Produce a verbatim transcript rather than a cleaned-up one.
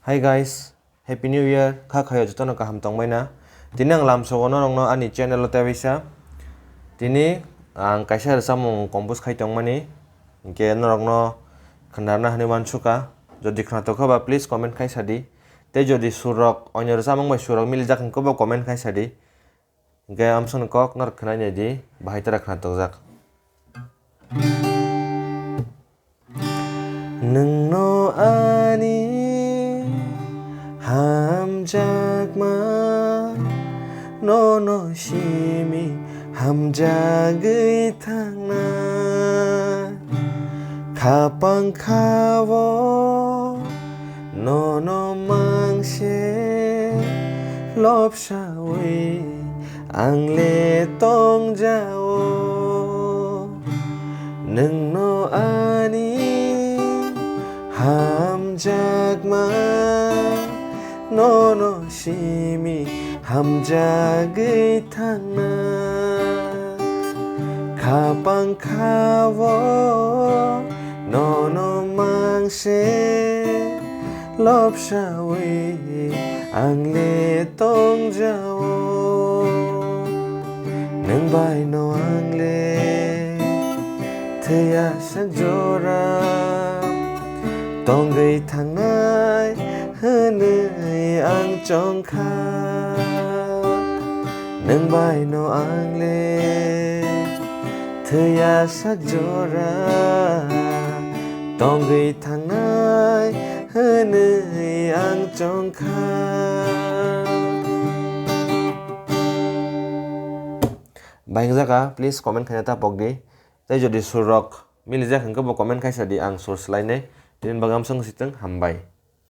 Hi guys, Happy New Year, kha khayo jotono kaham tongbaina. Tini ang lamsogo norokno ani channel o tebaisa. Tini ang kaisa rwchapmung compose khai tongmani, hinkhe norokno khnarna hinwi uansukha. Jodi khnatok kha ba please comment khai sadi. Tei jodi surrok onyo rwchapmung bai surrok milijak hinkhe bo comment khai sadi. Hinkhe amsongni kok norok khwnai naidi, bahai tara khna tokjak. Nwngno ani hamjakma, nono simi hamjagwi thangna. Khapang khao nono mangse lobsawi ang le tongjao. Nwngno ani hamjakma, nono simi hamjagwi thangna. Khapang khao nono mangse lobsawi ang le tongjao. Nwng bai no ang le thwiya sak jora tongwi thangnai hwnwi ang chongkha. Nwng bai no ang le thwiya sak jora tongwi thangnai hwnwi ang chongkha. Bai wngjakha, please comment khaina ta pokdi. Tei jodi surrok milijak hinkhe bo comment khaisa di, ang sur swlainai. Tini bagwi amsong sitwng, hambai.